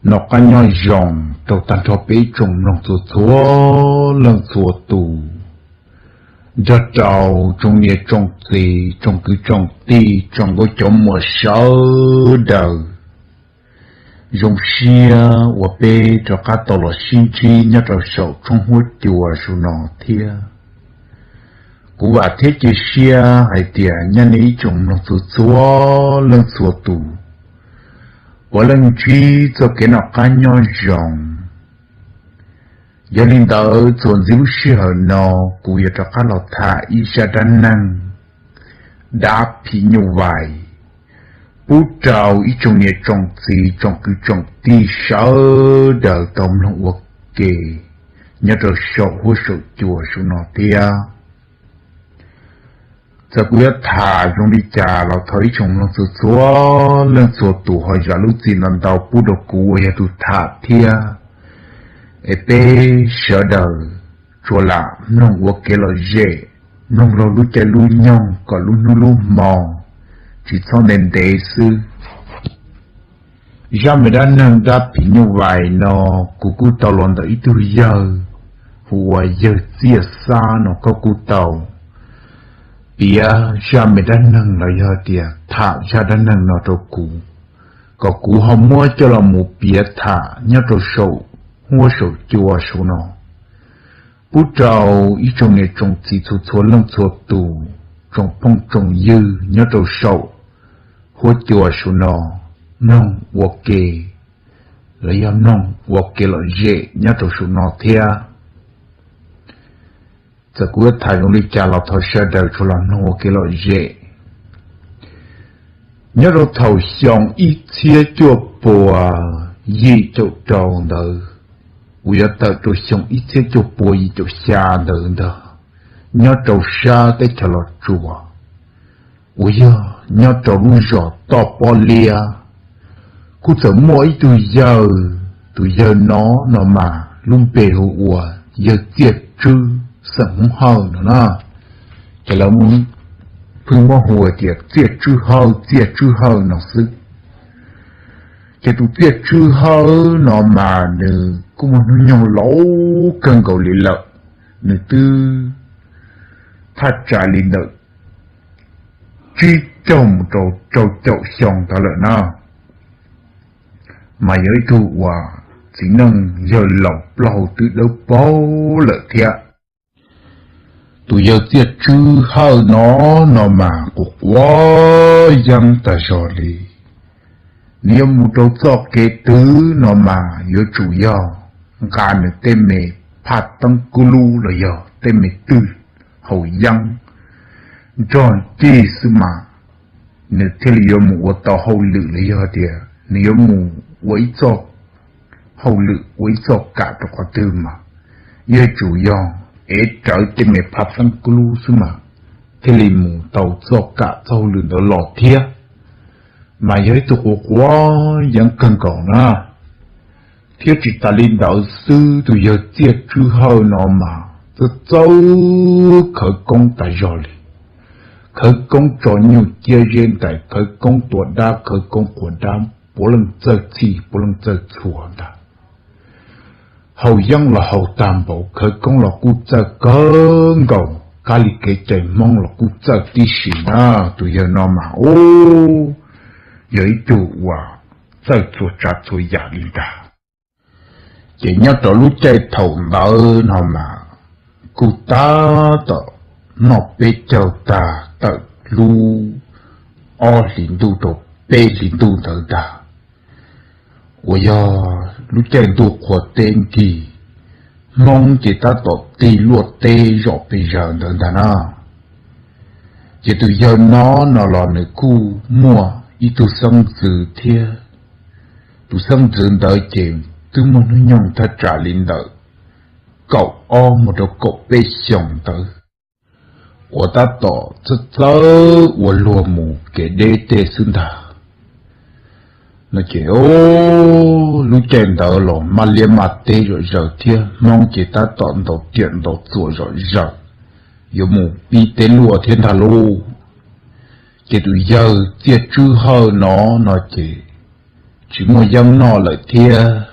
Noj qab nyob zoo rau tag nrho peb ib tsoom mloog txhua txhua leej txhua tus, nrog rau tsoom niam tsoom txiv tsoom kwv tsoom tij tsoom nkauj cov muam sawv daws. Zoo siab uas peb rov qab tau los sib ntsib nyob rau saum tshooj huab cua saum no thiab. Kuv vam thiab cia siab hais tias nyob nej ib tsoom mloog txhua txhua leej txhua tus puav leej ntsib txoj kev noj qab nyob zoo. Yog li ntawd txuas ntxiv lub sij hawm no kuv yuav rov qab los tham ib zaj dab neeg dab phim nyuj vais pub rau ib tsoom niam tsoom txiv tsoom kwv tsoom tij sawv daws tau mloog ua ke nyob rau saum huab saum cua saum no thiab. Txawm kuv yuav tham zoo li cas los thov ib tsoom mloog txhua txhua leej txhua tus ho zam lub txim ntau ntau pub rau kuv uas yog tus tham thiab. Es peb sawv daws tsuas lam mloog ua kev lom zem, mloog laug lub caij lub nyoog kom lub hnub lub hmo tsis txhob ntev ntev xwb. Zaj me dab neeg dab phim nyuj vais no kuv kuj tau los ntawm ib tug yawg hu ua yawg Txiaj Xab no, koj kuj tau piav zaj me dab neeg los yog tias tham zaj dab neeg no rau kuv, kom kuv ho muab coj los mus piav tham nyob rau saum huab saum cua saum no pub rau ib tsoom niam tsoom txiv txhua txhua leej txhua tus, tsoom phooj tsoom ywg nyob rau saum huab cua saum no mloog ua ke, los yog mloog ua kev lom zem nyob rau saum no thiab. Txawm kuv yuav tham zoo li cas los thov sawv daws tsuas los mloog ua kev lom zem. Nyob rau thaum xyoo ib txhiab cuaj pua yim caum rau ntawd, uas yuav tawm rau xyoo ib txhiab cuaj pua yim caum xya ntawd ntag, nyob rau sab teb chaws Los Tsuas uas yog nyob rau lub zos Toj Pob Liab, kuj txawm muaj ib tug yawg. Tus yawg no no mas lub npe hu ua yawg Txiaj Tswb xeem Hmoob Hawj no na. Ces lawv pheej muab hu tias Txiaj Tswb Hawj, Txiaj Tswb Hawj no xwb. Ces tus Txiaj Tswb Hawj no mas nws kuj muaj hnub nyoog laus kawg nkaus li lawm, nws twb thaj tsam li ntawm tsib caug mus rau rau caum xyoo ntawd lawm na. Mas yog ib tug uas txiv neej yawg laus plaub hau twb dawb paug lawm thiab. Tus yawg Txiaj Tswb Hawj no no mas quav quav yeeb tag zog li. Nws yuav mus rau txoj kev twg no mas yuav tsum yog nqa nws tej me phaj teeb kub lub los yog tej me twj haus yeeb nrog ncig xwb mas nws thiaj li yuav mus ua tau hauj lwm los yog tias nws yuav mus ua ib txoj hauj lwm ua ib txoj kam rau qhov twg mas yuav tsum yog ev rawv tej me phaj teeb kub lub xwb mas thiaj li mus tau txoj kam txoj hauj lwm ntawd los thiab. Mas yog ib tug quav quav yeeb kawg nkaus na. Thiab tsis tas li ntawd xwb, tus yawg Txiaj Tswb Hawj no mas txawj txawj khawv koob tas zog li. Khawv koob tso nyuj ciab zeb ntais, khawv koob tua dab, khawv koob qhuas dab, puav leej txawj txhij puav leej txawj txhua ntag. Haus yeeb los haus tag npaum, khawv koob los kuj txawj kawg nkaus, kab li kev cai Hmoob los kuj txawj tib si na. Tus yawg no mas ub, yog ib tug uas txawj txhua tsav txhua yam li ntag. Ces nyob rau lub caij thaum ntawd no mas kuj tab tom noj peb caug tag tawm lub ob hlis ntuj rau peb hlis ntuj ntawd ntag, uas yog lub caij ntuj qhua teb nkig, Hmoob ces tab tom tig luaj teb zom pes zaws ntawd ntag na. Ces tus yawg no no los nws kuj muaj ib tug xeeb ntxwv thiab. Tus xeeb ntxwv ntawd ces twb muaj hnub nyoog thaj tsam li ntawm kaum ob mus rau kaum peb xyoos ntawd, uas tab tom txawj txawj ua luag mus kev deb tej xwb ntag. No ces lub caij ntawd los maj liab maj teb zom zaws thiab, Hmoob ces tab tom ntaus riam ntaus txuas zom zaws, yuav mus pib teb luaj thiab ntag lauj. Ces tus yawg Txiaj Tswb Hawj no no ces tsis muaj yeeb noj lawm thiab.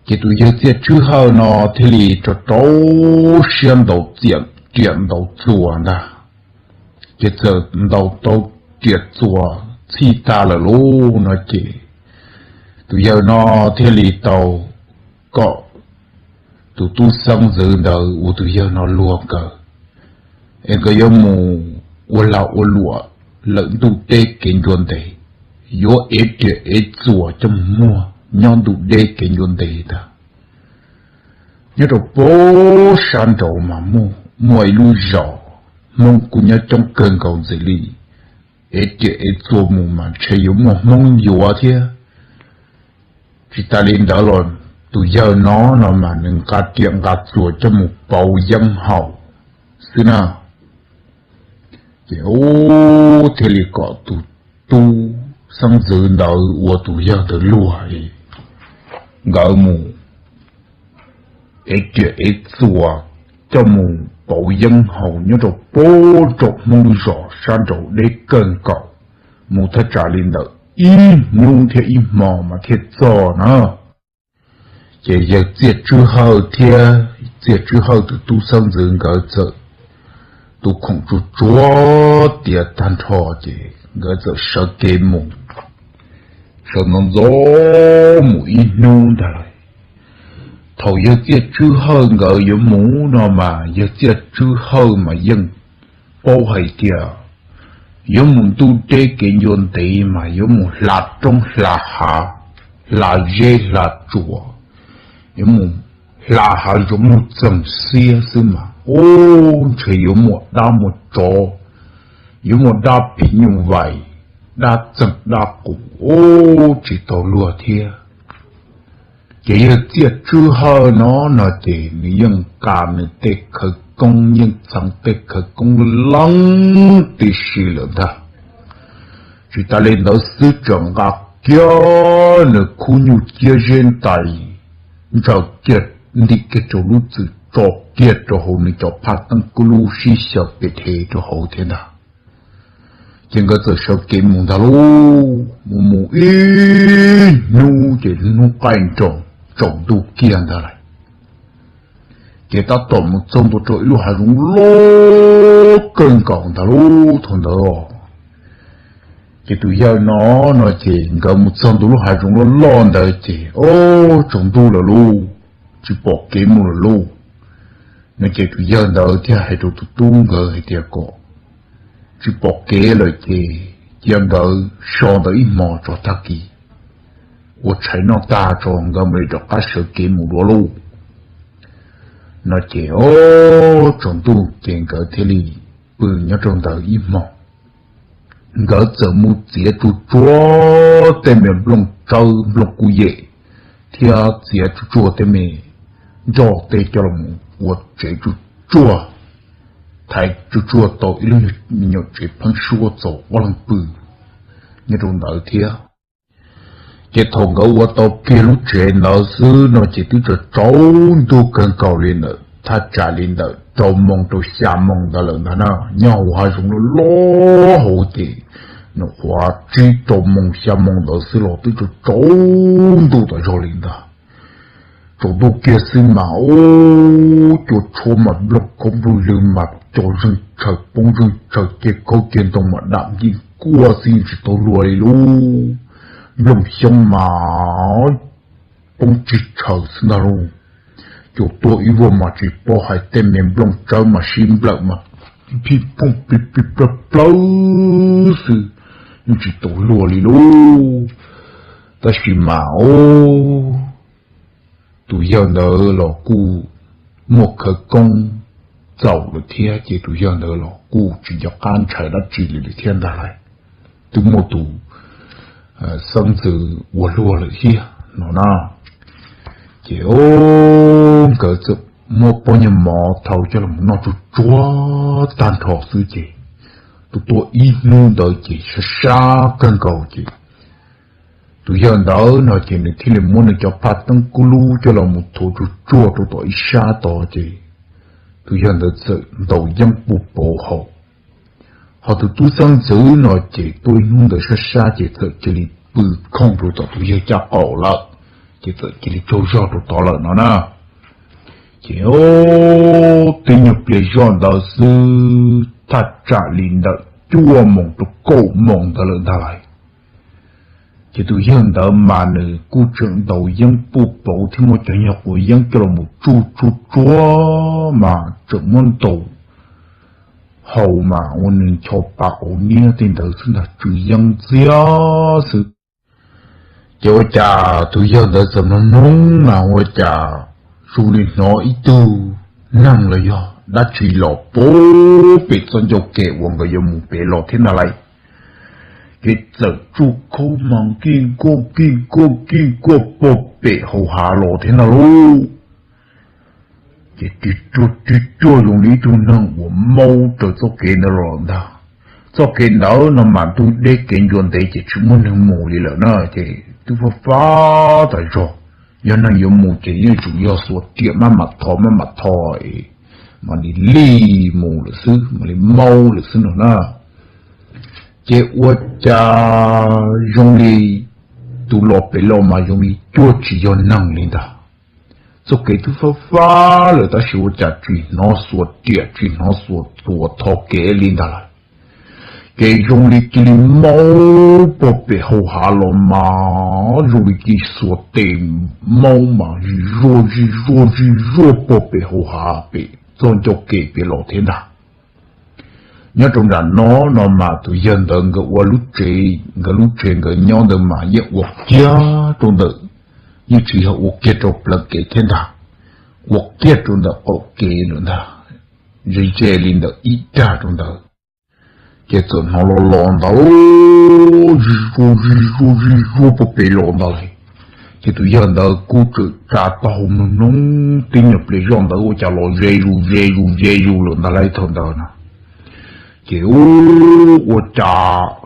Ces tus yawg Txiaj Tswb Hawj no thiaj li rau rau siab ntaus riam ntaus txuas ntag, ces txawm ntaus tau riam txuas txhij tag lawm lauj no ces tus yawg no thiaj li tau kom tus tub xeeb ntxwv ntawd uas tus yawg no luag nkawd, es nkawd yuav mus ua lag ua luam lawm ntuj deb kev ncua ntev, yuav ev riam ev txuas coj mus muag nyob ntuj deb kev ncua ntev ntag. Nyob rau pem sab nraud mas muaj ib lub zos Hmoob kuj nyob coob kawg nkaus ntxiv li, ev riam ev txuas mus mas ntshe yuav muaj Hmoob yuav thiab. Tsis tas li ntawd los tus yawg no no mas nws nqa riam nqa txuas coj mus pauv yeeb haus xwb na. Ces thiaj li kom tus tub xeeb ntxwv ntawd uas tus yawg ntawd luag, nkawd mus ev riam ev txuas coj mus pauv yeeb haus nyob rau pem nraum Hmoob lub zos sab nraud deb kawg nkaus, mus thaj tsam li ntawm ib hnub thiab ib hmo mas thiaj txog na. Ces yawg Txiaj Tswb Hawj thiab Txiaj Tswb Hawj tus tub xeeb ntxwv nkawd txawm tus khoom tsuag tsuag tiav tag nrho ces nkawd txawm sawv kev mus. Sawv ntxov ntxov mus ib hnub ntag lawm, thaum yawg Txiaj Tswb Hawj nkawd yuav mus no mas yawg Txiaj Tswb Hawj mas yeej paub hais tias yuav mus ntuj deb kev ncua ntev mas yuav mus hla roob hla hav, hla zeb hla tsuas, yuav mus hla hav zoov lug txeeg xiab xwb mas ub ntshe yuav muaj dab muaj tsov, yuav muaj dab phim nyuj vais, dab txeeg dab qus, ub tsis tau luag thiab. Ces yawg Txiaj Tswb Hawj no no ces nws yeej nqa nws tej khawv koob, yeej txheev tej khawv koob leeb tib si lawm ntag. Tsis tas li ntawd xwb tseem nqa kiag nws khub nyuj ciab zeb ntais, ntsaws kiag ntim kiag rau lub txwm tso kiag rau hauv nws cov phaj teeb kub lub sib xyaw pes dhev rau hauv thiab ntag. Ces nkawd txawm sawv kev mus ntag lauj, mus mus ib hnub ces hnub qaij nroos tsaus ntuj kiag ntag lawm. Ces tab tom mus txog ntua rau ib lub hav zoov loj kawg nkaus ntag lauj thaum ntawd. Ces tus yawg no no ces nkawd mus txog ntua lub hav zoov loj loj ntawd ces ub tsaus ntuj lawm lauj, tsis pom kev mus lawm lauj. No ces tus yawg ntawd thiaj hais rau tus tub nkawd hais tias kom tsis pom kev lawm ces cia nkawd so ntawd ib hmos tso tag kis ua tshais noj tag tso nkawd mam li rov qab sawv kev mus dua lauj. No ces ub tsaus ntuj ces nkawd thiaj li pw nyob rau ntawd ib hmos. Nkawd txawm mus txiav tsuj tsuag tej me nplooj tsawb nplooj kuj yem thiab txiav tsuj tsuag tej me nroj tej coj los ua tsev tsuj tsuag, thaiv tsuj tsuag tau ib lub me nyuam tsev pheeb suab txaus ob leeg pw nyob rau ntawd thiab. Ces thaum nkawd ua tau kiag lub tsev ntawd xwb no ces twb tsaus tsaus ntuj kawg nkaus li ntawm thaj tsam li ntawm rau moos rau xya moos ntawd lawm ntag na. Nyob hauv hav zoov loj loj hauv ces nws qhuav tsib rau moos xya moos ntawd xwb los twb tsaus tsaus ntuj tas zog li ntag. Tsaus ntuj kiag xwb mas ub cua tshuab mas nplooj khaub nplooj lwg mas co zeeg tshaws poob zeeg tshaws, ceg khaub ceg ntoo mas dam ncej nkuaj xwb yeej tsis tau luag li lauj. Nplooj xyoob mas poob tsis tshaws xwb ntag lauj. Cua tuag ib vuag mas tsis paub hais, tej me nplooj tsawb mas sib nplawm mas phij phooj plig plig plawg plawg xwb, yeej tsis tau luag li lauj. Tab sis mas ub tus yawg ntawd los kuj muaj khawv koob txaus lawm thiab ces tus yawg ntawd los kuj tsis nco qab ntshai dab tsi li lawm thiab ntag lauj. Twb muaj tus xeeb ntxwv ua luag lawm thiab no na. Ces nkawd txawm muab pob nyuag mov thau coj los noj tsuj tsuag tag nrho xwb ces tus tuaj ib hnub ntawd ces sab sab kawg nkaus ces tus yawg ntawd no ces nws thiaj li muab nws cov phaj teeb kub lub coj los mus thuav tsuj tsuag rau tom ib sab tod ces tus yawg ntawd txawm ntaus yeeb puag pauv haus. Ho tus tub xeeb ntxwv no ces tuaj ib hnub ntawd sab sab ces txawm cia li pw khooj rau tom tus yawg caj qaum lawm, ces txawm cia li tsaug zog rau tod lawm no na. Ces tib nyuag pliag zoj ntawd xwb, thaj tsam li ntawm cuaj moos rau kaum moos ntawd lawm ntag lauj. Ces tus yawg ntawd mas nws kuj tseem ntaus yeeb puj pauv thiab muab cov nyuag quav yeeb coj los mus tsuj tsuj tsuag mas tseem muab ntaus haus mas ua nws ncho pa quav niab tej ntawd xwb ntag, tsw yeeb ntxiag xwb. Ces ua cas tus yawg ntawd txawm mloog mloog mas ua cas zoo li hnov ib tug neeg los yog dab tsi los puag pem txoj ncauj kev uas nkawd yuav mus pem los thiab ntag lauj. Ces txawm tsuj khaub mas kij nkuaj kij nkuaj kij nkuaj puag pem hauv hav los thiab ntag lauj. Ces tig tuag tig tuag zoo li ib tug neeg uas maub raws txoj kev ntawd los ntag. Txoj kev ntawd no mas ntuj deb kev ncua ntev ces tsis muaj neeg mus li lawm na, ces twb fab fab tas zog. Yog neeg yuav mus ces yeej tsuas yog xuas riam maj mam tho maj mam tho es mam li li mus lawm xwb, mam li maub lawm xwb no na. Ces ua cas zoo li tus los pem los mas zoo li cuag tsis yog neeg li ntag. Txoj kev twb fab fab lawm tab sis ua cas tsis hnov xuas riam tsis hnov xuas txuas tho kev li ntag lauj. Ces zoo li cia li maub puag pem hauv hav los mas zoo li cia li xuas tes maub mas zij zuaj zij zuaj zij zuaj puag pem hauv hav pem txoj ncauj kev pem los thiab ntag. Nyob rau nram no no mas tus yawg ntawd nkawd ua lub tsev, nkawd lub tsev nkawd nyob ntawd mas yeej ua kiag rau ntawm, yeej tsis yog ua kiag rau plawv kev thiab ntag, ua kiag rau ntawm qaum kev lawm ntag, ze ze li ntawm ib dag rau ntawd. Ces txawm hnov los los ntawd zij zuaj zij zuaj zij zuaj puag pem los ntawd lauj. Ces tus yawg ntawd kuj txawm tsa taub hau mloog mloog tib nyuag pliag zoj ntawd ua cas los ze zus ze zus ze zus lawm ntag lauj thaum ntawd na. Ces ua cas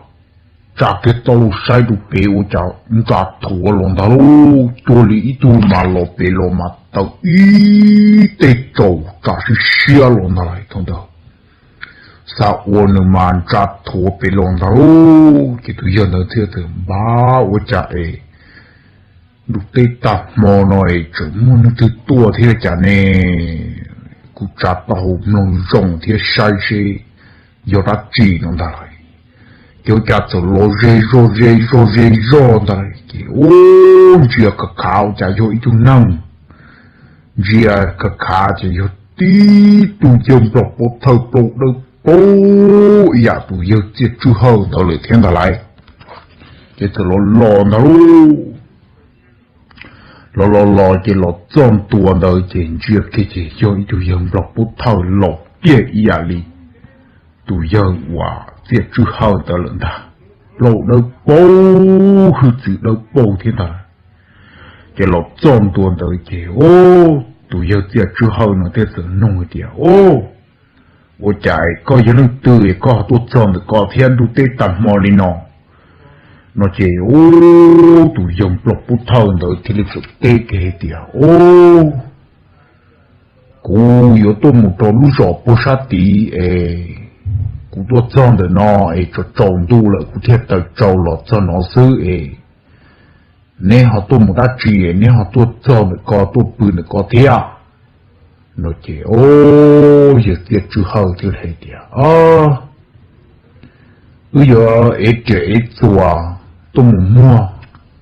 tsa kiag taub hau saib rau pem ua cas ntsa thuav los ntag lauj, cuag li ib tug mas los pem los mas tawm ib teg tsaus tsa siab siab los ntag lauj thaum ntawd. Xav ua nws mas ntsa thuav pem los ntag lauj. Ces tus yawg ntawd thiaj tias npab ua cas es ntuj teb tag hmo no es tseem muaj neeg twg tuaj thiab cas ne? Kuv tsa taub hau mloog zoo thiab saib seb yog dab tsi no ntag lauj. Ces ua cas txawm los ze zog ze zog ze zog ntag lauj, ces ua ntsia khav khav ua cas yog ib tug neeg ntsia khav khav ces yog tib tug yawg nplog pov thawj plaub dawb paug ib yam tus yawg Txiaj Tswb Hawj ntawd lawm thiab ntag lauj. Ces txawm los los ntag lauj. Los los los ces los txog ntua ntawd ces ntsia kiag ces yog ib tug yawg nplog pov thawj laus kiag ib yam li tus yawg uas Txiaj Tswb Hawj ntawd lawm ntag, plaub dawb paug hwj txwv dawb paug thiab ntag. Ces los txog ntua ntawd ces tus yawg Txiaj Tswb Hawj no thiaj txawm nug tias, Ua cas koj yog leej twg es koj ho tuaj txog ntawm ko thiab ntuj teb tag hmo li no? No ces tus yawg nplog pov thawj ntawd thiaj li txawm teb kiag hais tias, Kuv yuav tuaj mus rau lub zos puag sab tid es kuv tuaj txog ntawm no es tsaus tsaus ntuj lawm kuv thiaj tawm tsau los txog no xwb es neb ho tuaj mus dab tsi es neb ho tuaj txog ntawm ko tuaj pw ntawm ko thiab? No ces yawg Txiaj Tswb Hawj thiaj hais tias, Wb yuav ev riam ev txuas tuaj mus muag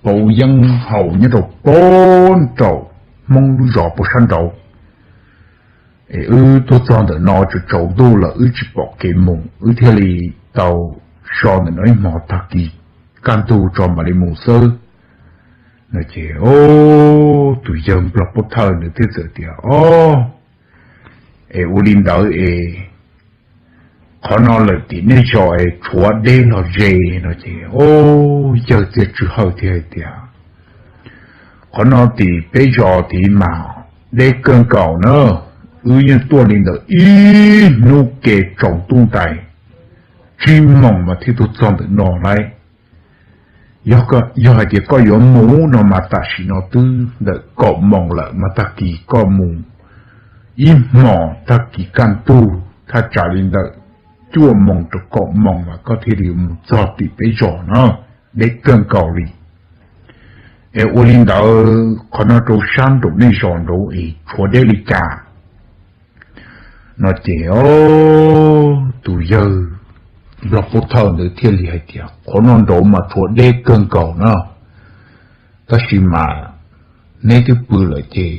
pauv yeeb haus nyob rau pem nraum Hmoob lub zos puag sab nraud. Es wb tuaj txog ntawm no tsaus tsaus ntuj lawm wb tsis pom kev mus wb thiaj li tau so ntawm no ib hmos, tag kis kaj ntug tso mam li mus xwb. No ces tus yawg nplog pov thawj nws thiaj txawm tias, Ob, es ua li ntawd es qhov no lawm tim nej zos es tshuav deb los ze? No ces yawg Txiaj Tswb Hawj thiaj hais tias, Qhov no tim peb zos tid mas deb kawg nkaus na, wb yeej tuaj li ntawm ib hnub ke tsaus ntuj ntais tsib moos mas thiaj tuaj txog ntawm no lauj. Yog hais tias koj yuav mus no mas tam sim no twb ntawm kaum moos lawm mas tag kis koj mus ib hmos, tag kis kaj ntug thaj tsam li ntawm cuaj moos rau kaum moos mas koj thiaj li mus txog tim peb zos no. deb kawg nkaus li. Es ua li ntawd qhov no rau sab nraum nej zos nraud es tshuav deb li cas? No ces tus yawg nplog pub thawj ntawd thiaj li hais tias, qhov no nraud mas tshuav deb kawg nkaus na, tab sis mas neb twb pw lawm ces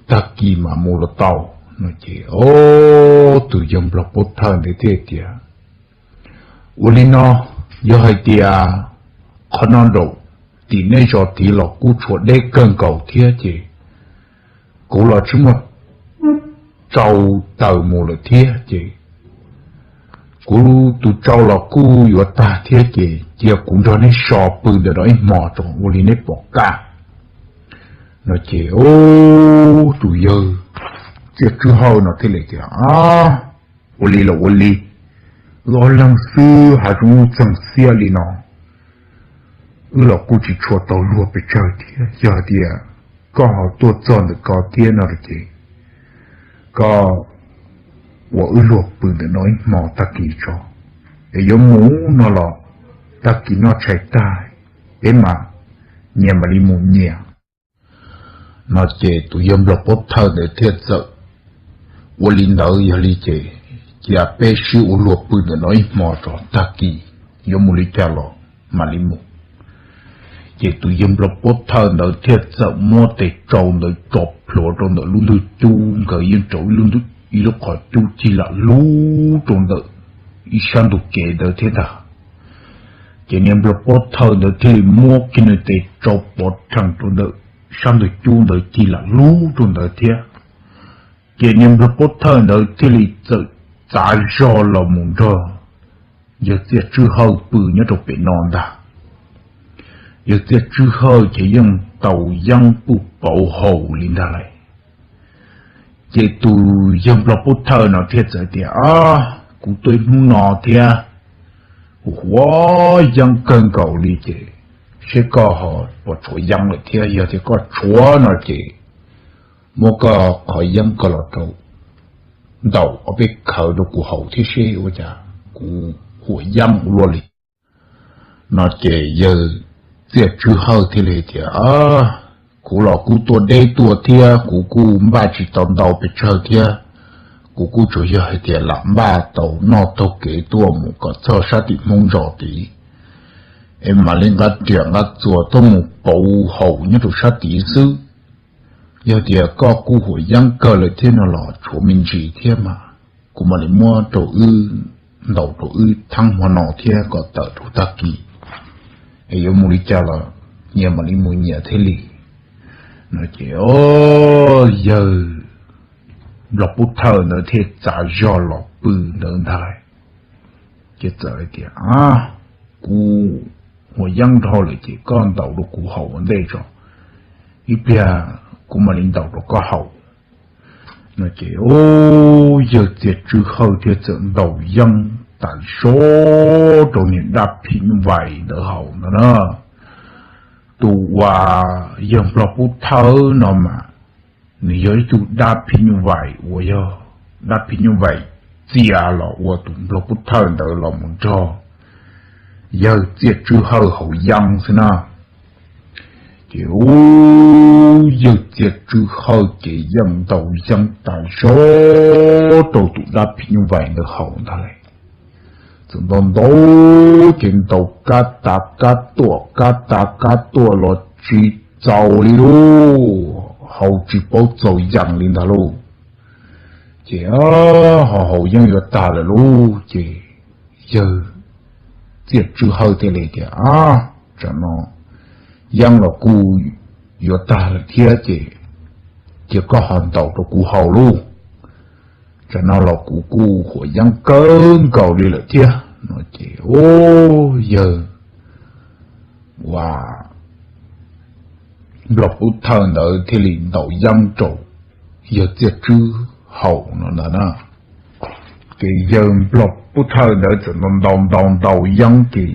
tag kis mas mus los tau. No ces tus yawg nplog pub thawj ntawd thiaj tias, ua li no, yog hais tias qhov no nraum tim nej zos tid los kuj tshuav deb kawg nkaus thiab ces kuv los tsis muaj tsau taws mus lawm thiab ces kuv tus tsau los kuj yuav tag thiab ces cia kuv nrog neb so pw ntawm no ib hmo tso ua li neb pom kaj. No ces tus yawg Txiaj Tswb Hawj no thiaj li tias, ua li los ua li, wb ob leeg xwb hav zoov txeeg xiab li no, wb los kuj tsis tshua tau luag pes tsawg thiab. Yog tias koj ho tuaj txog ntawm ko thiab no ces koj ua wb luag pw ntawm no ib hmo tag kis tso, es yuav mus no los tag kis noj tshais tag peb mam nyias mam li mus nyias. No ces tus yawg nplog pub thawj ntawd thiaj txawm, ua li ntawd yog li ces cia peb sib ua luag pw ntawm no ib hmo tso, tag kis yuav mus li cas los mam li mus. Ces tus yawg nplog pub thawj ntawd thiaj txawm muab tes tsau ntawd tso plhuav rau ntawm lub ntug cub, nkawd yeej rau ib lub qhov cub cig lam lub rau ntawm ib sab ntug kev ntawd thiab ntag. Ces niag nplog pub thawj ntawd thiaj li muab kiag nws tes tsau pov rhees rau ntawm sab ntug cub ntawd cig lam lub rau ntawd thiab. Ces niag nplog pub thawj ntawd thiaj li txawm txav zog los mus nrog yawg Txiaj Tswb Hawj pw nyob rau pem no ntag. Yawg Txiaj Tswb Hawj ces yeej ntaus yeeb puj pauv haus li ntag lauj. Ces tus yawg nplog pub thawj no thiaj txawm tias, kuv tuaj hnub no thiab, kuv huam yeeb kawg nkaus li ces seb koj ho puas tshuav yeeb lawm thiab, yog tias koj tshuav no ces muab koj qhov yeeb koj los rau ntaus ob peb khawv rau kuv haus thiab seb ua cas kuv huam yeeb ua luaj li. No ces yawg Txiaj Tswb Hawj thiaj li tias, kuv los kuj tuaj deb tuaj thiab kuv kuj npaj tsis tau ntau pes tsawg thiab, kuv kuj tsuas yog hais tias lam npaj tau noj taug kev tuaj mus kom txog sab tim Hmoob zos tid, es mam li nqa riam nqa txuas tuaj mus pauv haus nyob rau sab tid xwb. Yog tias koj kuj huam yeeb kawg lawm thiab no los tshuav me ntsis thiab mas kuv mam li muab rau wb ntaus rau wb thaeb hmo no thiab kom tawm rau tag kis, es yuav mus li cas los nyias mam li mus nyias thiaj li. No ces yawg nplog pub thawj ntawd thiaj txav zog los pw ntawd ntag lauj. Ces txawm hais tias, kuv huam yeeb dhau lawm ces koj ntaus rau kuv haus ua ntej tso, ib pliag kuv mam li ntaus rau koj haus. No ces yawg Txiaj Tswb Hawj thiaj txawm ntaus yeeb tas zog rau niag dab phim nyuj vais ntawd haus ntag na. Tus uas yawg nplog pub thawj no mas nws yog ib tug dab phim nyuj vais uas yog dab phim nyuj vais txia los ua tus nplog pub thawj ntawd los mus nrog yawg Txiaj Tswb Hawj haus yeeb xwb na. Ces yawg Txiaj Tswb Hawj ces yeej ntaus yeeb tas zog rau tus dab phim nyuj vais ntawd haus ntag lauj. Txawm ntaus ntaus ces ntaus kab tas kab tuaj kab tas kab tuaj los tsis txaus li lauj, haus tsis paub txaus yees li ntag lauj. Ces ho haus yeeb yuav tag lawm lauj, ces yawg Txiaj Tswb Hawj thiaj li tias, tsam no yeeb los kuj yuav tag lawm thiab ces cia koj ho ntaus rau kuv haus lauj. Tsam no los kuv kuj huam yeeb kawg nkaus li lawm thiab. No ces yawg uas nplog pub thawj ntawd thiaj li ntaus yeeb rau yawg Txiaj Tswb haus no ntag na. Ces yawg nplog pub thawj ntawd txawm ntaus ntaus ntaus yeeb ces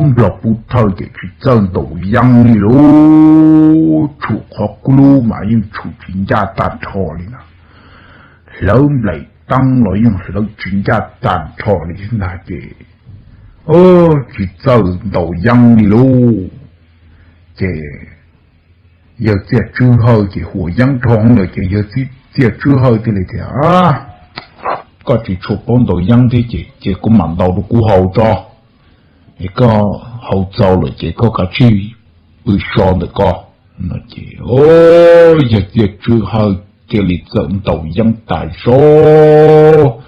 nplog pub thawj ces tsis txawj ntaus yeeb li lauj, tshum qhov kub lub mas yeej tshum tsis ncaj tag nrho li na. Hlawv nplaim teeb los yeej hlawv tsis ncaj tag nrho li ntag ces tsis txawj ntaus yeeb li lauj. Ces yawg Txiaj Tswb Hawj ces huam yeeb dhau lawm ces yawg Txiaj Tswb Hawj thiaj li tias, Koj tsis tshua paub ntaus yeeb thiab ces, ces kuv mam ntaus rau kuv haus tso. Es koj haus txaus lawm ces koj kav tsij pw so ntawm ko. Ces yawg Txiaj Tswb Hawj cia li txawm ntaus yeeb tas zog,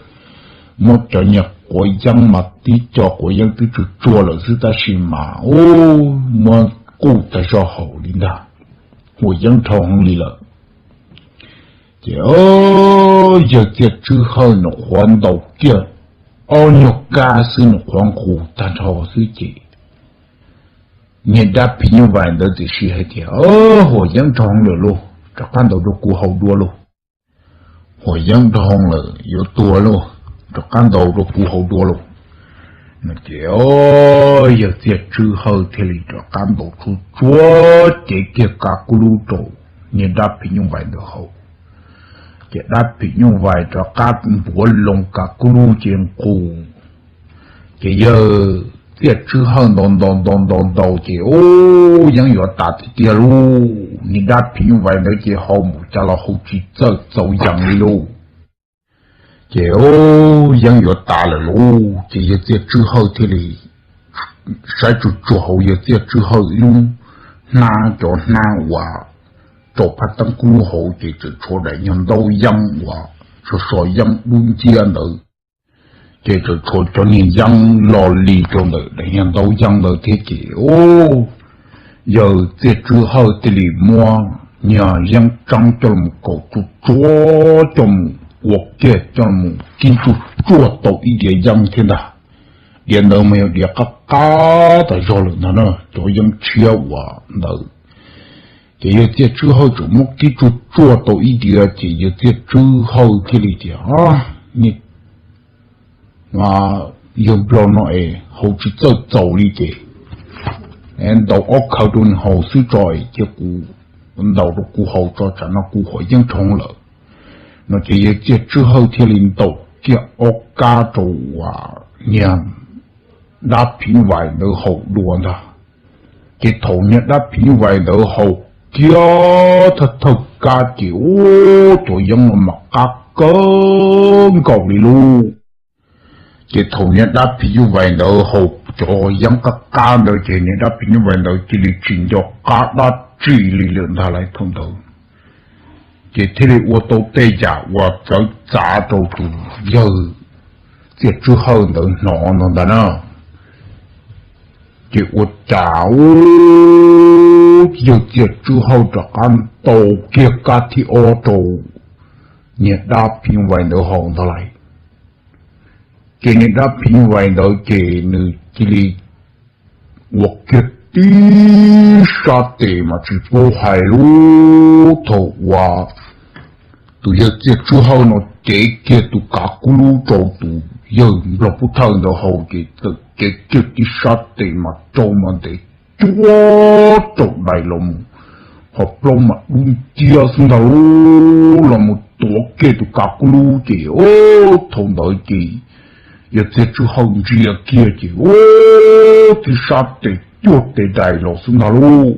muab cov niag quav yeeb mas tib co quav yeeb twb tsuag tsuag lawm xwb tab sis mas ub, muab quj tag zog haus li ntag, huam yeeb dhau heev li lawm. Ces yawg Txiaj Tswb Hawj nws qhuav ntaus kiag ob nyuag kab xwb nws qhuav nqus tag nrho xwb ces niag dab phim nyuj vais ntawd tiam sis hais tias, Huam yeeb dhau lawm lauj, rov qab ntaus rau kuv haus dua lauj. Huam yeeb dhau lawm yuav tuag lauj, rov qab ntaus rau kuv haus dua lauj. Ces yawg Txiaj Tswb Hawj thiaj li rov qab ntaus tsuag tsuag cev kiag kav kub lub rau niag dab phim nyuj vais ntawd haus. Ces dab phim nyuj vais rov qab npuav loo kav kub lub ces nqus. Ces yawg Txiaj Tswb Hawj ntaus ntaus ntaus ntaus ntaus ces ub, yeeb yuav tas tiag tiag lauj, niag dab phim nyuj vais ntawd ces haus mus cas los haus tsis txawj txaus yees li lauj. Ces ub, yeeb yuav tas lawm lauj ces yawg Txiaj Tswb Hawj thiaj li saib tsuag tsuag hauv yawg Txiaj Tswb Hawj ib lub hnab, cov hnab uas rau phab teeb kub lub hauv ces tseem tshuav daim nyuag ntaub yeeb uas so so yeeb dub nciab ntawd. Ces tseem tshuav cov niag yeeb lo li rau ntawm daim nyuag ntaub yeeb ntawd thiab ces ub, yawg Txiaj Tswb Hawj thiaj li muab niag yeeb tseeb coj los kaus tsuag tsuag coj mus ua kiag coj los kib tsuag tsuag tau ib diav yeeb thiab ntag. Diav ntawd mas yog diav qab qab tas zog lawm ntag na, cov yeeb tshiab uas ntawd. Ces yawg Txiaj Tswb Hawj tseem muab kib tsuag tsuag tau ib diav ces yawg Txiaj Tswb Hawj thiaj li tias, Niag yawg nplog no es haus tsis txawj txaus li ces ntaus ob khawv rau nws haus xwb tso es cia kuv ntaus rau kuv haus tso tsam no kuv huam yeeb dhau lawm. No ces yawg Txiaj Tswb Hawj thiaj li ntaus kiag ob kab rau uas niag dab phim nyuj vais ntawd haus dua ntag. Ces thaum niag dab phim nyuj vais ntawd haus kiag thawj thawj kab ces ub, cov yeeb no mas qab kawg nkaus li lauj. Ces thaum niag dab phim nyuj vais ntawd haus cov yeeb qab qab ntawd ces niag dab phim nyuj vais ntawd cia li tsis nco qab dab tsi li lawm ntag lauj thaum ntawd. Ces thiaj li ua tau tej yam uas txawv txav rau tus yawg Txiaj Tswb Hawj ntawd hnov no ntag na. Ces ua cas ub, yawg Txiaj Tswb Hawj rov qab ntaus kiag kab thib ob rau niag dab phim nyuj vais ntawd haus ntag lauj. Ces niag dab phim nyuj vais ntawd ces nws cia li ua kiag tib sab tes mas tsis paub hais lub thaum uas tus yawg Txiaj Tswb Hawj no cev kiag tus kav kub lub rau tus yawg nplog pub thawj ntawd haus ces txawm cev kiag tib sab tes mas rau mas ntev cuab rau daim los mus, ho plaub mas dub nciab xwb ntag lauj, los mus tuav kiag tus kav kub lub ces ub, thaum ntawd ces yawg Txiaj Tswb Hawj ntsia kiag ces ub, tib sab tes cuag tes daim los xwb ntag lauj.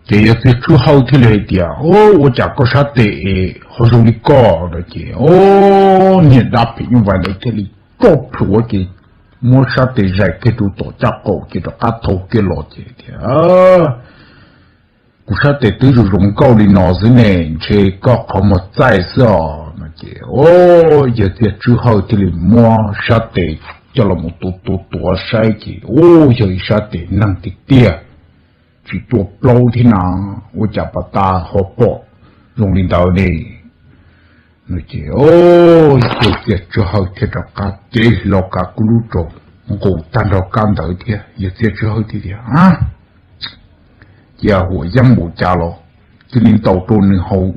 Ces yawg Txiaj Tswb Hawj thiaj li hais tias, Ub, ua cas koj sab tes es ho zoo li koj? No ces ub, niag dab phim nyuj vais ntawd thiaj li tso plhuav ces muab sab tes zais kiag rau tom caj qaum ces rov qab thau kiag los ces tias, Kuv sab tes twb zoo zoo nkauj li no xwb ne, ntshe koj qhov muag txaij xwb os. No ces ub, yawg Txiaj Tswb Hawj thiaj li muab sab tes coj los mus tuav tuav tuav saib ces ub, yog ib sab tes neeg tiag tiag, tsis cua plaub thiab na, ua cas pas tas ho pom zoo li ntawd ne? No ces yawg Txiaj Tswb Hawj thiaj rov qab cev hlo kav kub lub rau, nqus tag nrho kab ntawd thiab yawg Txiaj Tswb Hawj thiaj tias, Cia huam yeeb npaum cas los cia li ntaus rau nws haus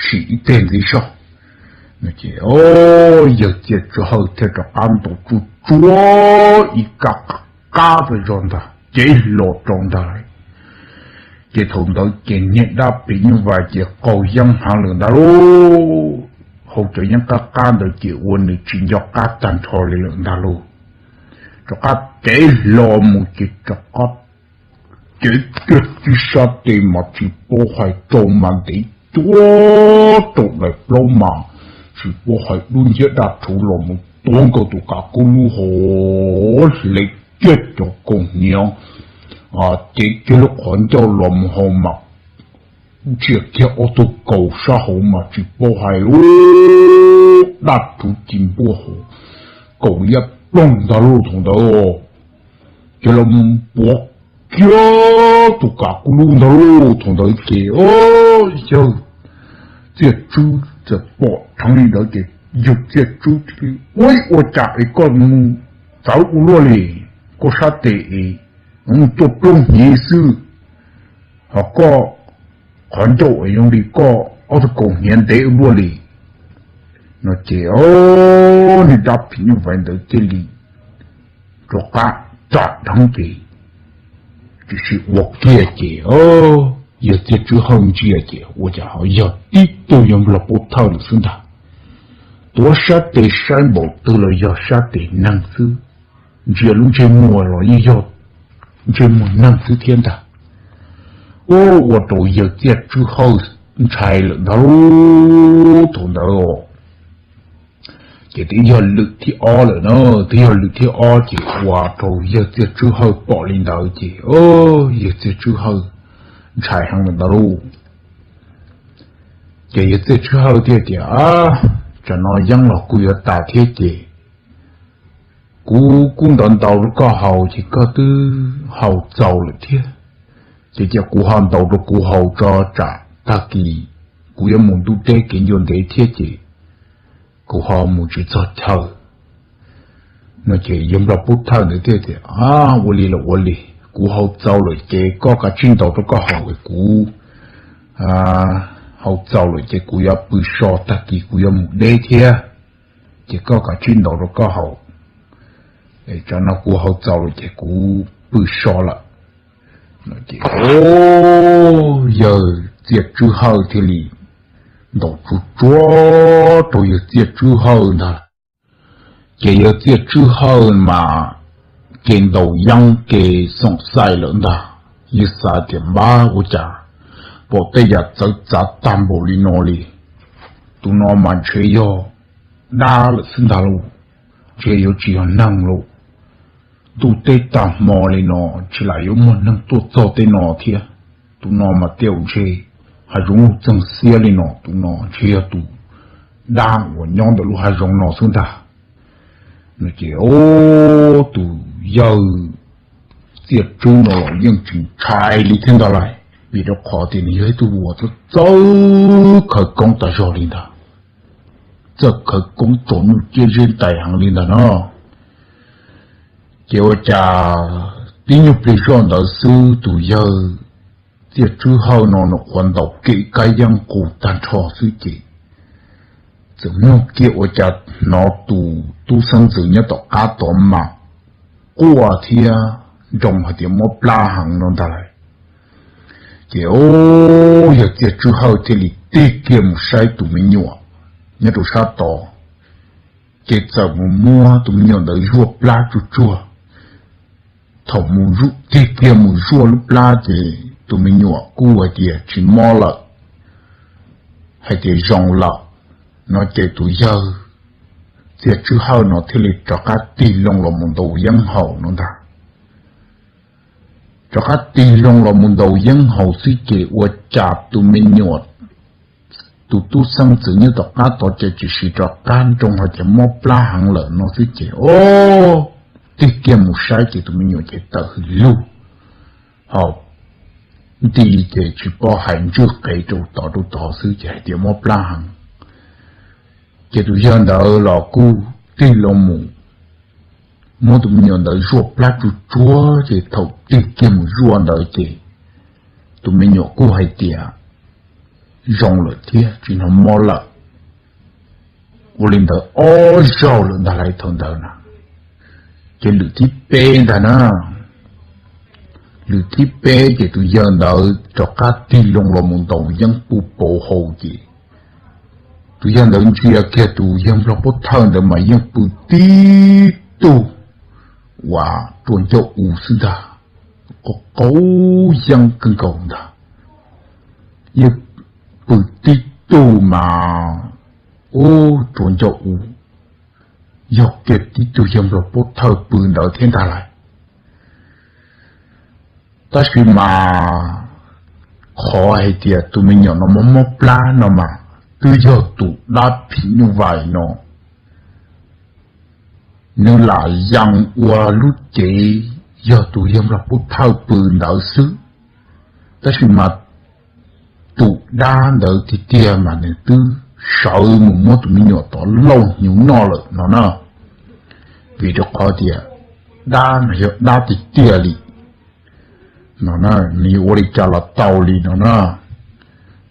sim ib teg ntxiv soj. No ces yawg Txiaj Tswb Hawj thiaj rov qab ntaus tsuag tsuag ib kab qab tas zog ntag, cev hlo rau ntag lauj. Ces thaum ntawd ces niag dab phim nyuj vais ces qaug yeeb heev lawm ntag lauj. Haus cov yeeb qab qab ntawd ces ua nws tsis nco qab tag nrho li lawm ntag lauj. rov qab cev hlo mus ces rov qab cev kiag tib sab tes mas tsis paub hais rau mas ntev cuag rau daim plaub mas tsis paub hais dub nciab daj rhuv los mus tuav nkaus tus kav kub lub hauv, hle kiag cov kaus hniav, cev kiag lub qhov ncauj los mus hauv mas ntsia kiag ob tug kaus sab hauv mas tsis paub hais lub daj rhuv ci npuaj hauv, kaus liab ploog ntag lauj thaum ntawd. Ces los puav kiag tus kav kub lub ntag lauj thaum ntawd ces yawg Txiaj Tswb txawm pom dheev li ntawd ces yawg Txiaj Tswb thiaj li, Ua cas es koj mus txawv ua luaj li? Koj sab tes es tuaj plooj hniav xwb, ho koj qhov ncauj es zoo li koj ob tug kaus hniav ntev ua luaj li. No ces niag dab phim nyuj vais ntawd thiaj li rov qab tsa dheev ces, tiam sis ua kiag ces yawg Txiaj Tswb Hawj ntsia ces ua cas ho yog tib tug yawg Nplog Pub Thawj lawm xwb ntag. Tuav sab tes saib npaum twg los yog sab tes neeg xwb, ntsia lub ntsej muag los yeej yog ntsej muag neeg xwb thiab ntag. Ua rau yawg Txiaj Tswb Hawj ntshai lawm ntag lauj thaum ntawd. Ces twb yog lwm thib ob lawm na, twb yog lwm thib ob ces ua rau yawg Txiaj Tswb Hawj pom li ntawd ces yawg Txiaj Tswb Hawj ntshai heev lawm ntag lauj. Ces yawg Txiaj Tswb Hawj thiaj tias, Tsam no yeeb los kuj yuav tas thiab ces kuv kuj ntaus ntaus rau koj haus ces koj twb haus txaus lawm thiab. Ces cia kuv ho ntaus rau kuv haus tso tsam tag kis kuv yuav mus ntuj deb kev ncua ntev thiab ces kuv ho mus tsis txog chaw. No ces yawg Nplog Pub Thawj ntawd thiaj tias, Ua li los ua li, kuv haus txaus lawm ces koj kav tsij ntaus rau koj haus, kuv haus txaus lawm ces kuv yuav pw so, tag kis kuv yuav mus deb thiab, ces koj kav tsij ntaus rau koj haus. Tsam no kuv haus txaus lawm ces kuv pw so lawm. Ces yawg Txiaj Tswb Hawj thiaj li ntaus tsuag tsuag rau yawg Txiaj Tswb Hawj ntag. Ces yawg Txiaj Tswb Hawj mas kev ntaus yeeb kev xoom xaim lawm ntag. Yawg xav tias, Npab, ua cas pom tej yam txawv txav tag npaum li no li? Tus no mas ntshe yog dab lawm xwb ntag lauj, ntshe yuav tsis yog neeg lauj. Ntuj teb tag hmo li no tsis lam yuav muaj neeg tuaj txog tej no thiab. Tus no mas tej zaum ntshe hav zoov lug txeeg xiab li no, tus no ntshe yog tus dab uas nyob ntawm lub hav zoov no xwb ntag. No ces tus yawg Txiaj Tswb no los yeej tsis ntshai li thiab ntag lauj, vim rau qhov tias nws yog ib tug uas txawj khawv koob tas zog li ntag, txawj khawv koob tsom nyuj ciab zeb ntais heev li ntag no. Ces ua cas tib nyuag pliag zoj ntawd xwb tus yawg Txiaj Tswb Hawj no nws qhuav ntaus kev kab yeeb qus tag nrho xwb ces txawm mloog kiag ua cas hnov tus tub xeeb ntxwv nyob tom qab tod mas quaj thiab nroo hais tias mob plab heev no ntag lauj. Ces yawg Txiaj Tswb Hawj thiaj li tig kiag mus saib tus me nyuam nyob rau sab tod, ces txawm mus muab tus me nyuam ntawd zuaj plab tsuag tsuag. Thaum mus tig kiag mus zuaj lub plab ces tus me nyuam kuj hais tias tsis mob lawm, hais tias zoo lawm. No ces tus yawg Txiaj Tswb Hawj no thiaj li rov qab tig loo los mus ntaus yeeb haus no ntag. Rov qab tig loo los mus ntaus yeeb haus xwb ces ua cas tus me nyuam, tus tub xeeb ntxwv nyob tom qab tod ces tsis siv rov qab nroo hais tias mob plab heev lawm no xwb ces o, tig kiag mus saib ces tus me nyuam ces tawm hws lug, ho nti ces tsis paub hais ntswj qev rau tod rau tod xwb ces hais tias mob plab heev. Ces tus yawg ntawd los kuj tig loo mus muab tus me nyuam ntawd zuaj plab tsuag tsuag ces thaum tig kiag mus zuaj ntawd ces tus me nyuam kuj hais tias zoo lawm thiab tsis hnov mob lawm. Ua li ntawd ob zaug lawm ntag lauj thaum ntawd na. Ces lwm thib peb ntag na, lwm thib peb ces tus yawg ntawd rov qab tig loo los mus ntaus yeeb pub pauv hau ces tus yawg ntawd ntsia kiag tus yawg nplog pub thawj ntawd mas yeej pw tib tug uas ruas ncauj u xwb ntag, qaug yeeb kawg nkaus ntag. Yeej pw tib tug mas, ub, ruas ncauj u, yog kiag tib tug yawg nplog pub thawj pw ntawd thiab ntag lauj. Tab sis mas qhov hais tias tus me nyuam no mob mob plab no mas twb yog tus dab phim nyuj vais no nws lam yees ua lub cev yog tus yawg nplog pub thawj pw ntawd xwb. Tab sis mas tus dab ntawd tiag tiag mas nws twb sawv mus muab tus me nyuam tod lauj hnyuv noj lawm no na. Vim rau qhov tias dab no yog dab tiag tiag li no, nws yuav ua li cas los tau li no na.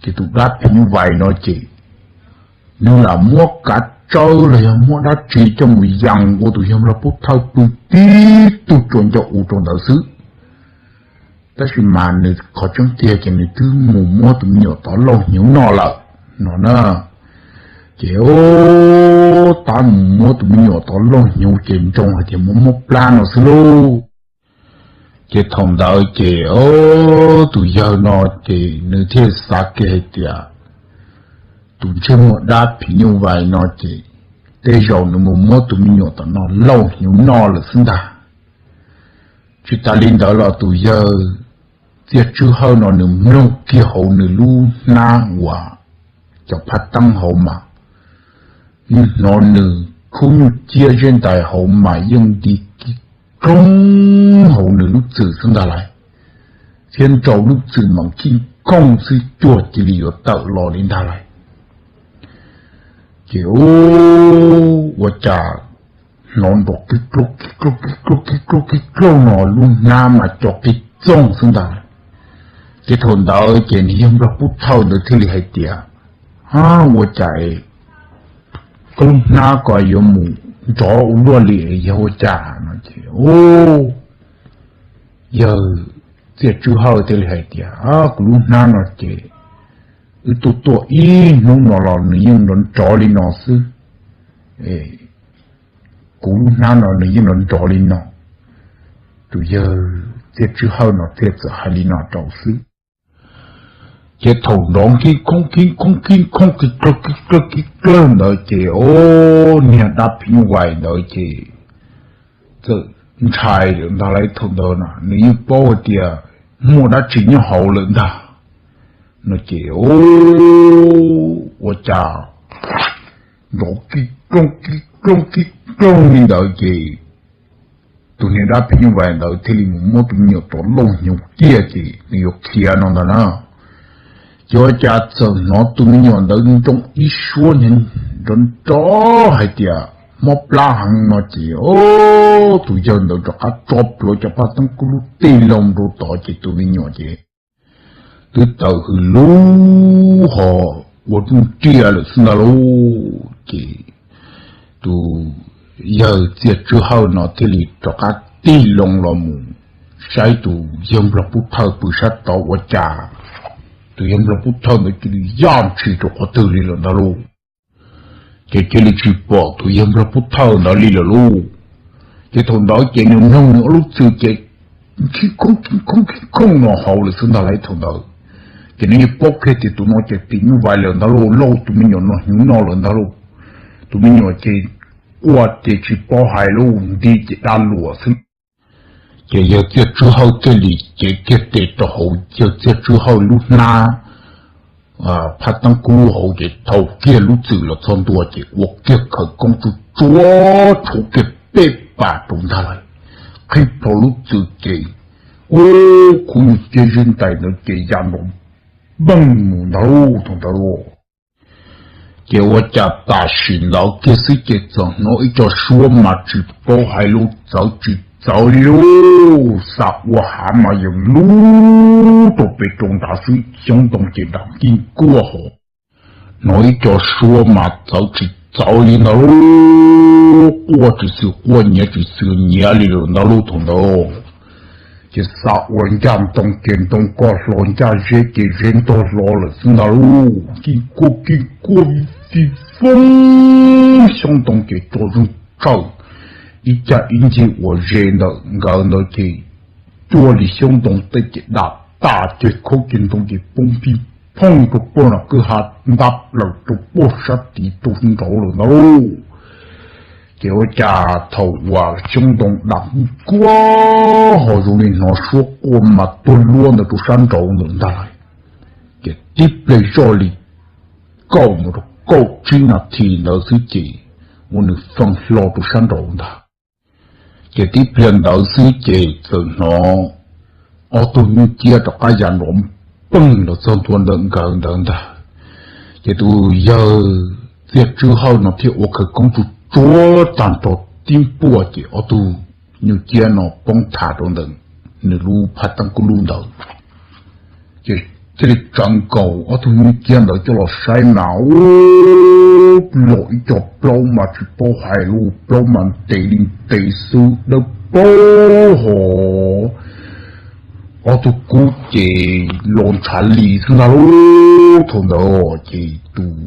Ces tus dab phim nyuj vais no ces nws lam muab kav tsawb los yog muab dab tsi coj mus yees ua tus yawg nplog pub thawj pw tib tug ruas ncauj u rau ntawd xwb. Tab sis mas nws qhov tseeb tiag ces nws twb mus muab tus me nyuam tod lauj hnyuv noj lawm no na. Ces tab mus muab tus me nyuam tod lauj hnyuv ces nroo hais tias mob mob plab no xwb lauj. Ces thaum ntawd ces tus yawg no ces nws thiaj xav kiag hais tias tus ntsej muag dab phim nyuj vais no ces tej zaum nws mus muab tus me nyuam tom no lauj hnyuv noj lawm xwb ntag. Tsis tas li ntawd los tus yawg Txiaj Tswb Hawj no nws mloog kiag hauv nws lub hnab uas cov phab teeb hauv mas yeej hnov nws khub nyuj ciab zeb ntais hauv mas yeej nti kig koog hauv nws lub txwm xwb ntag lauj, thiab nrau lub txwm mas kig koog xwb cuag cia li yuav tawm los li ntag lauj. Ces ua cas hnov nrov kig kig kig kig no lub hnab mas co qig txoog xwb ntag. Ces thaum ntawd ces nws yawg nplog pub thawj ntawd thiaj li hais tias, a, ua cas koj lub hnab ko yuav mus nrov ua luaj li, yog ua cas no ces yawg Txiaj Tswb Hawj thiaj li hais tias, kuv lub hnab no ces wb tuaj tuaj ib hnub no los nws yeej nrov nrov li no xwb. Kuv lub hnab no nws yeej nrov nrov li no. Tus yawg Txiaj Tswb Hawj no thiaj txawm hais li no rau xwb. Ces thaum nrov kig koog kig koog kig koog kig kawg kig kawg kig kawg ntawd ces o, niag dab phim nyuj vais ntawd ces txawm ntshai lawm ntag lauj. Thaum ntawd no nws yeej paub hais tias muaj dab tsi nyob hauv lawm ntag no ces ua cas nrov kig koog kig koog kig koog li ntawd ces tus niag dab phim nyuj vais ntawd thiaj li mus muab tus me nyuam tod lauj hnyuv kiag ces nws yuav khiav no ntag na. Ces ua cas txawm hnov tus me nyuam ntawd nroo ib suab nrov nrov hais tias mob plab heev no ces o, tus yawg ntawd rov qab tso plhuav cov phaj teeb kub lub tij loo rau tod ces tus me nyuam ces twb tawm hws lub hos ua rooj riaj lawm xwb ntag lauj. Ces tus yawg Txiaj Tswb Hawj no thiaj li rov qab tig loo los mus saib tus yawg nplog pub thawj pw sab tod ua cas tus yawg nplog pub thawj ntawd cia li yaj ntshis rau qhov twg li lawm ntag lauj. Ces cia li tsis pom tus yawg nplog pub thawj ntawd li lawm lauj. Ces thaum ntawd ces nws mloog nws ob lub txwm ces khib khooj khib khooj khib khooj no hauv lawm xwb ntag lauj. Thaum ntawd ces nws yeej paub kiag tias tus no ces tim nyuj vais lawm ntag lauj, lauj tus me nyuam no hnyuv noj lawm ntag lauj. Tus me nyuam ces quaj ces tsis paub hais lauj, nti ces dab luam xwb. Ces yawg Txiaj Tswb Hawj thiaj li cev kiag tes rau hauv yawg Txiaj Tswb Hawj lub hnab phaj teeb kub hauv ces thau kiag lub txwm los txog ntua ces ua kiag khawv koob tsuj tsuav tshuav kiag peb pas rau ntag lauj. Qhib plho lub txwm ces ub, khub nyuj ciab zeb ntais ntawd ces ya nrov npeej mus ntag lauj. Thaum ntawd lauj, ces ua cas tam sim ntawd kiag xwb ces txawm hnov ib co suab mas tsis paub hais lus txawv tsis txawv li lauj, xa ua hav mas yees lub rau pem rau nrad xwb, xyoob ntoo ces nram kib kuaj hos. Hnov ib co suab mas txawv tsis txawv li ntag lauj, quaj tsis xwm quaj nyiav tsis xwm nyiav li lawm ntag lauj. Thaum ntawd ces xa ua ncaj ntoo ces ntoo koj hlo, ncaj zeb ces zeb ntog hlo lawm xwb ntag lauj. Kib kuaj kib kuaj tsis foob, xyoob ntoo ces tso zeeg tsawm, ib cag ib ncig uas ze ntawm nkawd ntawd ces cuaj li xyoob ntoo tej ces dam tas ces khaub ceg ntoo ces poob pij phooj rau puag nram kwj ha ntab plaws rau puag sab tid rau nraud lawm ntag lauj. Ces ua cas thaum uas xyoob ntoo dam kuj ho zoo li hnov suab quaj mas tuag luaj ntawd rau sab nraud ntawd ntag lauj. Ces tib pliag zoj li kaum mus rau kaum tsib nas this ntawd xwb ces ua nws feej hlo rau sab nraud ntag. Ces tib pliag ntawd xwb ces txawm hnov ob tug nyuj ciab rov qab ya nrov peej los txog ntua ntawm nkawd ntawd ntag. Ces tus yawg Txiaj Tswb Hawj no thiaj ua khawv koob tsuj tsuav tag nrho tib npuaj ces ob tug nyuj ciab no poob tham rau ntawm nws lub phab teeb kuj lub ntawd. Ces thiaj li tsawv nkaus ob tug nyuj ciab ntawd coj los saib mas ub, los ib co plaub mas tsis paub hais lus, plaub mas ntev li ntev xwb dawb paug hos. Ob tug kub ces los ntshav li xwb ntag lauj. Thaum ntawd ces tus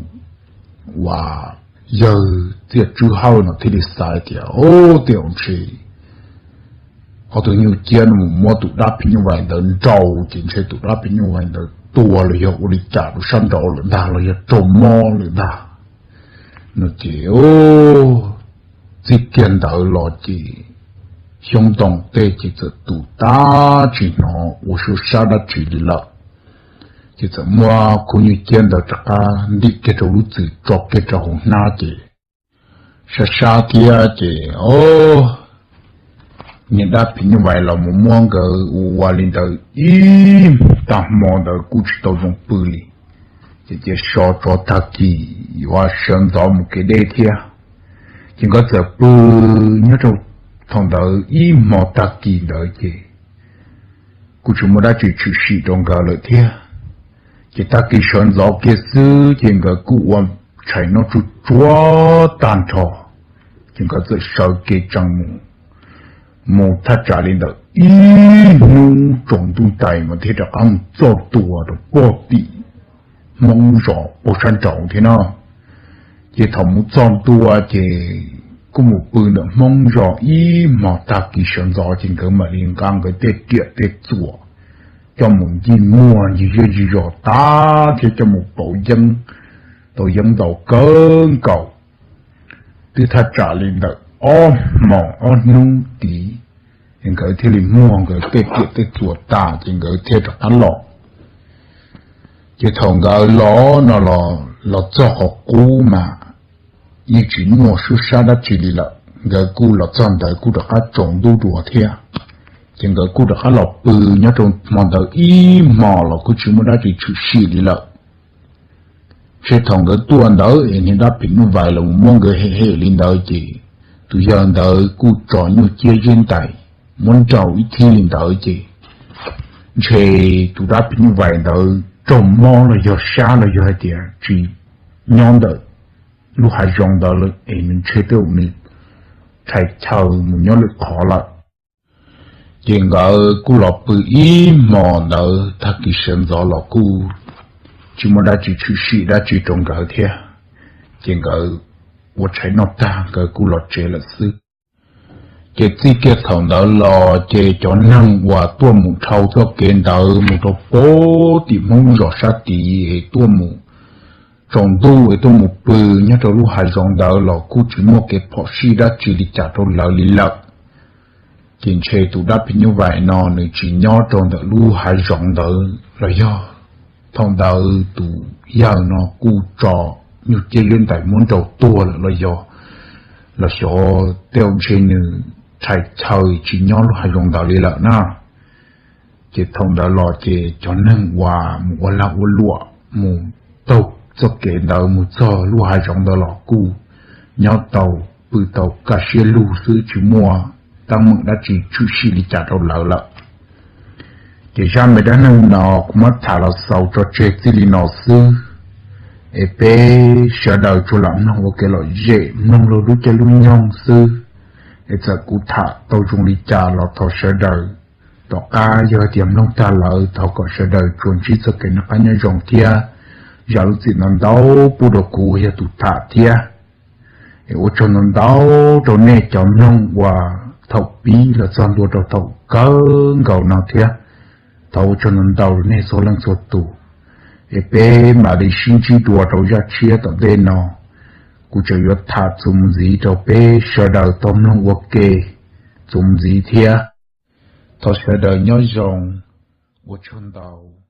uas yawg Txiaj Tswb Hawj no thiaj li xav tias, o, tej zaum ntshe ob tug nyuj ciab no mus muab tus dab phim nyuj vais ntawd nrau ces ntshe tus dab phim nyuj vais ntawd tuag los yog ua li cas rau sab nraud lawm ntag los yog raug mob lawm ntag no ces txij kiag ntawd los ces xyoob ntoo tej ces txawm tu tag tsis hnov ua suab sab dab tsi li lawm. Ces txawm muab khub nyuj ciab ntawd rov qab ntim kiag rau lub txwm tso kiag rau hauv hnab ces sab sab thiab ces o, niag dab phim nyuj vais los mus muab nkawd ua ua li ntawd ib tag hmo ntawd kuj tsis tau zoo pw li. Ces cia so tso tag kis yuav sawv ntxov mus kev deb thiab. Ces nkawd txawm pw nyob rau thaum ntawd ib hmo tag kis ntawd ces kuj tsis muaj dab tsi tshwm sim rau nkawd lawm thiab. Ces tag kis sawv ntxov kiag xwb ces nkawd kuj ua tshais noj tsuj tsuav tag nrho, ces nkawd txawm sawv kev tsees mus. Mus thaj tsam li ntawm ib hnub tsaus ntuj ntais mas thiaj rov qab mus txog ntua rau puag tim Hmoob zos puag sab nraud thiab no. Ces thaum mus txog ntua ces kuj mus pw ntawm Hmoob zos ib hmo tag kis sawv ntxov ces nkawd mam li nqa nkawd tej riam tej txuas coj mus ncig muag ncig zej ncig zos tag thiab coj mus pauv yeeb tau yeeb ntau kawg nkaus. Twb thaj tsam li ntawm ob hmos ob hnub tid, ces nkawd thiaj li muag nkawd tej riam tej txuas tas ces nkawd thiaj rov qab los. Ces thaum nkawd los no los txog qhov qub mas yeej tsis muaj suab sab dab tsi li lawm. Nkawd kuj los txog ntawd kuj rov qab tsaus ntuj dua thiab. Ces nkawd kuj rov qab los pw nyob rau hmo ntawd ib hmo los kuj tsis muaj dab tsi tshwm sim li lawm. Ntshe thaum nkawd tuaj ntawd es niag dab phim nyuj vais los muab nkawd hem hem li ntawd ces tus yawg ntawd kuj tso nyuj ciab zeb ntais muab nrau ib thib li ntawd ces ntshe tus dab phim nyuj vais ntawd raug mob los yog sab los yog hais tias tsis nyob ntawm lub hav zoov ntawd lawm es ntshe tej zaum nws rhais chaw mus nyob lwm qhov lawm. Ces nkawd kuj los pw ib hmo ntawd tag kis sawv ntxov los kuj tsis muaj dab tsi tshwm sim dab tsi rau nkawd thiab. Ces nkawd ua tshais noj tag nkawd kuj los tsev lawm xwb. Ces txij kiag thaum ntawd los ces cov neeg uas tuaj mus dhau txoj kev ntawd mus rau puag tim Hmoob zos sab tid es tuaj mus tsaus ntuj es tuaj mus pw nyob rau lub hav zoov ntawd los kuj tsis muaj kev phom sij dab tsi li cas rau lawv li lawm. Ces ntshe tus dab phim nyuj vais no nws tsis nyob rau ntawm lub hav zoov ntawd los yog thaum ntawd tus yawg no kuj tso nyuj ciab zeb ntais muab nrau tuag lawm los yog, los xyov tej zaum ntshe nws rhais chaw tsis nyob lub hav zoov ntawd li lawm na. Ces thaum ntawd los ces cov neeg uas mus ua lag ua luam mus taug txoj kev ntawd mus txog lub hav zoov ntawd los kuj nyob tau pw tau kaj siab lug xwb tsis muaj teeb meem dab tsi tshwm sim li cas rau lawv lawm. Ces zaj me dab neeg no kuv muab tham los xaus tso tseg txij li no xwb, es peb sawv daws tsuas lam mloog ua kev lom zem mloog lub caij lub nyoog xwb. Es txawm kuv tham tau zoo li cas los thov sawv daws tom qab yog hais tias mloog tag lawm thov kom sawv daws tsuas ntsib txoj kev noj qab nyob zoo thiab zam lub txim ntau ntau pub rau kuv yog tus tham thiab. Ua tsaug ntau ntau rau nej cov mloog uas thaum pib los txog ntua rau thaum kawg nkaus no thiab. Thov ua tsaug ntau ntau rau nej txhua leej txhua tus. Es peb mam li sib ntsib dua rau zaj tshiab tom ntej no. Kuv tseem yuav tham txuas mus ntxiv rau peb sawv daws tau mloog ua ke txuas mus ntxiv thiab. Thov sawv daws nyob zoo, ua tsaug ntau.